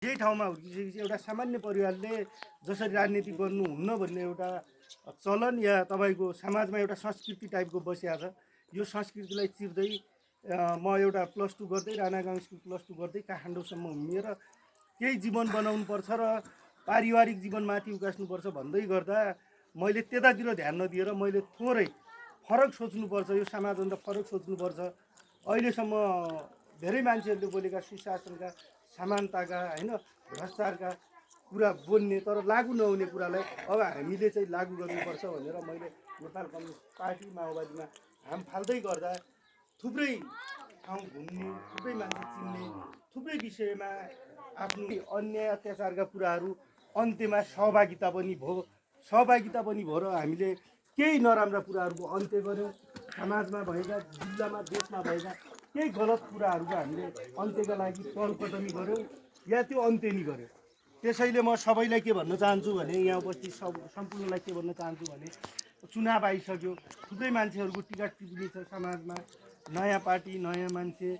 यही ठाउँमा हुर्किसकेपछि एउटा सामान्य परिवारले जसरी राजनीति गर्नुहुन्न भन्ने एउटा चलन या तपाईँको समाजमा एउटा संस्कृति टाइपको बसिएको छ। यो संस्कृतिलाई चिर्दै म एउटा +2 गर्दै राणा गाउँ स्कुल +2 गर्दै काठमाडौँसम्म हुमिएर केही जीवन बनाउनुपर्छ र पारिवारिक जीवनमाथि उकास्नुपर्छ भन्दै गर्दा मैले त्यतातिर ध्यान नदिएर मैले थोरै फरक सोच्नुपर्छ, यो समाजभन्दा फरक सोच्नुपर्छ। अहिलेसम्म धेरै मान्छेहरूले बोलेका सुशासनका, समानताका, होइन, भ्रष्टाचारका कुरा बोल्ने तर लागू नहुने कुरालाई अब हामीले चाहिँ लागू गर्नुपर्छ भनेर मैले नेपाल कम्युनिस्ट पार्टी माओवादीमा हाम फाल्दै गर्दा थुप्रै ठाउँ घुम्ने, थुप्रै मान्छे चिन्ने, थुप्रै विषयमा आफ्नो अन्याय अत्याचारका कुराहरू अन्त्यमा सहभागिता पनि भयो र हामीले केही नराम्रा कुराहरूको अन्त्य गऱ्यौँ। समाजमा भएका, जिल्लामा, देशमा भएका केही गलत कुराहरूको हामीले अन्त्यका लागि पहल कदमी गऱ्यौँ या त्यो अन्त्य नि गऱ्यौँ। त्यसैले म सबैलाई के भन्न चाहन्छु भने, यहाँ उपस्थित सम्पूर्णलाई के भन्न चाहन्छु भने, चुनाव आइसक्यो, थुप्रै मान्छेहरूको टिकट टिप्नी छ समाजमा, नयाँ पार्टी, नयाँ मान्छे,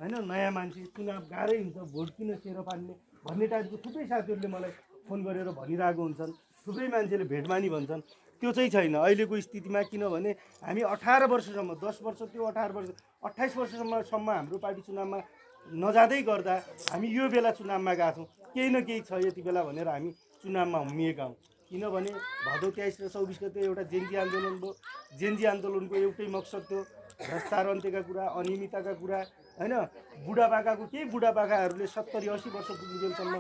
होइन, नयाँ मान्छे, चुनाव गाह्रै हुन्छ, भोट किन खेर पार्ने भन्ने टाइपको थुप्रै साथीहरूले मलाई फोन गरेर भनिरहेको हुन्छन्। थुप्रै मान्छेले भेटमानी भन्छन्। त्यो चाहिँ छैन अहिलेको स्थितिमा, किनभने हामी 18 वर्षसम्म, 10 वर्ष त्यो 18 वर्ष 28 वर्षसम्म हाम्रो पार्टी चुनावमा नजाँदै गर्दा हामी यो बेला चुनावमा गएको छौँ। केही न केही छ यति बेला भनेर हामी चुनावमा हुमिएका हौँ। किनभने भदौ 23 र 24 गते एउटा जेन्जी आन्दोलन भयो। जेन्जी आन्दोलनको एउटै मकसद थियो भ्रष्टाचार अन्त्यका कुरा, अनियमितताका कुरा, होइन, बुढापाकाको केही बुढापाकाहरूले 70-80 वर्ष पुगिन्जेलसम्म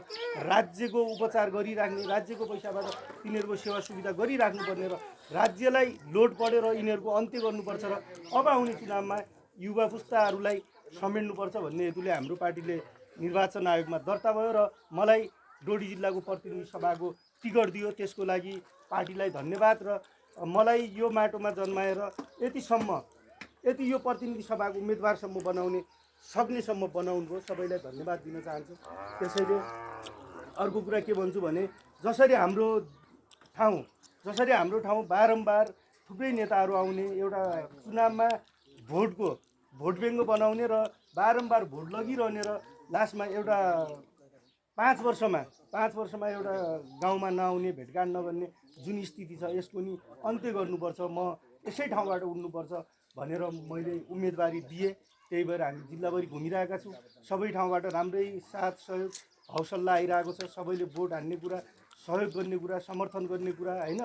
राज्यको उपचार गरिराख्ने, राज्यको पैसाबाट यिनीहरूको सेवा सुविधा गरिराख्नुपर्ने र राज्यलाई लोड परेर यिनीहरूको अन्त्य गर्नुपर्छ र अब आउने चुनावमा युवा पुस्ताहरूलाई समेट्नुपर्छ भन्ने हेतुले हाम्रो पार्टीले निर्वाचन आयोगमा दर्ता भयो र मलाई डोटी जिल्लाको प्रतिनिधि सभाको टिकट दियो। त्यसको लागि पार्टीलाई धन्यवाद र मलाई यो माटोमा जन्माएर यति यो प्रतिनिधि सभाको उम्मेदवारसम्म बनाउने सक्नेसम्म बनाउनु भयो। सबैलाई धन्यवाद दिन चाहन्छु। त्यसैले अर्को कुरा के भन्छु भने, जसरी हाम्रो ठाउँ बारम्बार थुप्रै नेताहरू आउने, एउटा चुनावमा भोट ब्याङ्क बनाउने र बारम्बार भोट लगिरहने र लास्टमा एउटा 5 वर्षमा एउटा गाउँमा नआउने, भेटघाट नगर्ने जुन स्थिति छ, यसको नि अन्त्य गर्नुपर्छ। म यसै ठाउँबाट उठ्नुपर्छ भनेर मैले उम्मेदवारी दिएँ। त्यही भएर हामी जिल्लाभरि घुमिरहेका छौँ। सबै ठाउँबाट राम्रै साथ सहयोग हौसला आइरहेको छ। सबैले भोट हान्ने कुरा, सहयोग गर्ने कुरा, समर्थन गर्ने कुरा, होइन,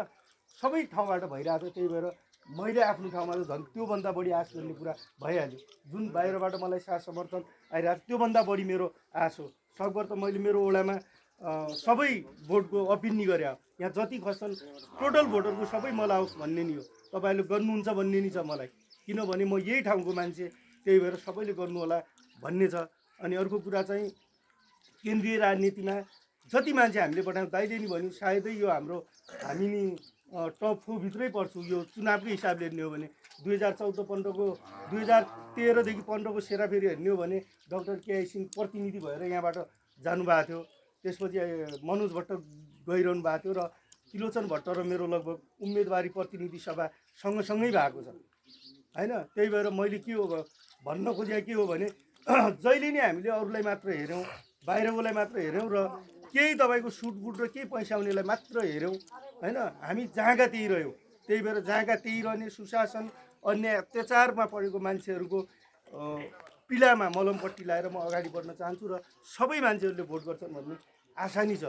सबै ठाउँबाट भइरहेको छ। त्यही भएर मैले आफ्नो ठाउँमा त झन् त्योभन्दा बढी आश गर्ने कुरा भइहाल्यो। जुन बाहिरबाट मलाई साथ समर्थन आइरहेको छ त्योभन्दा बढी मेरो आश हो। सकभर त मैले मेरो वडामा सबै भोटको अपिल नि गरे हो। यहाँ जति खस्छन् टोटल भोटरको सबै मलाई आओस् भन्ने नि हो। तपाईँहरूले गर्नुहुन्छ भन्ने नि छ मलाई, किनभने म यही ठाउँको मान्छे। त्यही भएर सबैले गर्नु होला भन्ने छ। अनि अर्को कुरा चाहिँ, केन्द्रीय राजनीतिमा जति मान्छे हामीले पठायौँ, दाइले नि भन्यो सायदै यो हामी नि टप 4 भित्रै पर्छु यो चुनावकै हिसाबले हेर्ने हो भने। 2014-15को 2013देखि 15को सेराफेरी हेर्ने हो भने डाक्टर केआई सिंह प्रतिनिधि भएर यहाँबाट जानुभएको थियो। त्यसपछि मनोज भट्ट गइरहनु भएको थियो र त्रिलोचन भट्ट र मेरो लगभग उम्मेदवारी प्रतिनिधि सभा सँगसँगै भएको छ, होइन। त्यही भएर मैले के हो भन्न खोजेको के हो भने, जहिले नै हामीले अरूलाई मात्र हेऱ्यौँ, बाहिरकोलाई मात्र हेऱ्यौँ र केही तपाईँको सुटबुट र केही पैसा आउनेलाई मात्र हेऱ्यौँ, होइन। हामी जहाँका त्यही रह्यौँ। त्यही भएर जहाँका त्यही रहने, सुशासन, अन्याय अत्याचारमा परेको मान्छेहरूको पिलामा मलमपट्टि लाएर म अगाडि बढ्न चाहन्छु र सबै मान्छेहरूले भोट गर्छन् भन्ने आशा नि छ।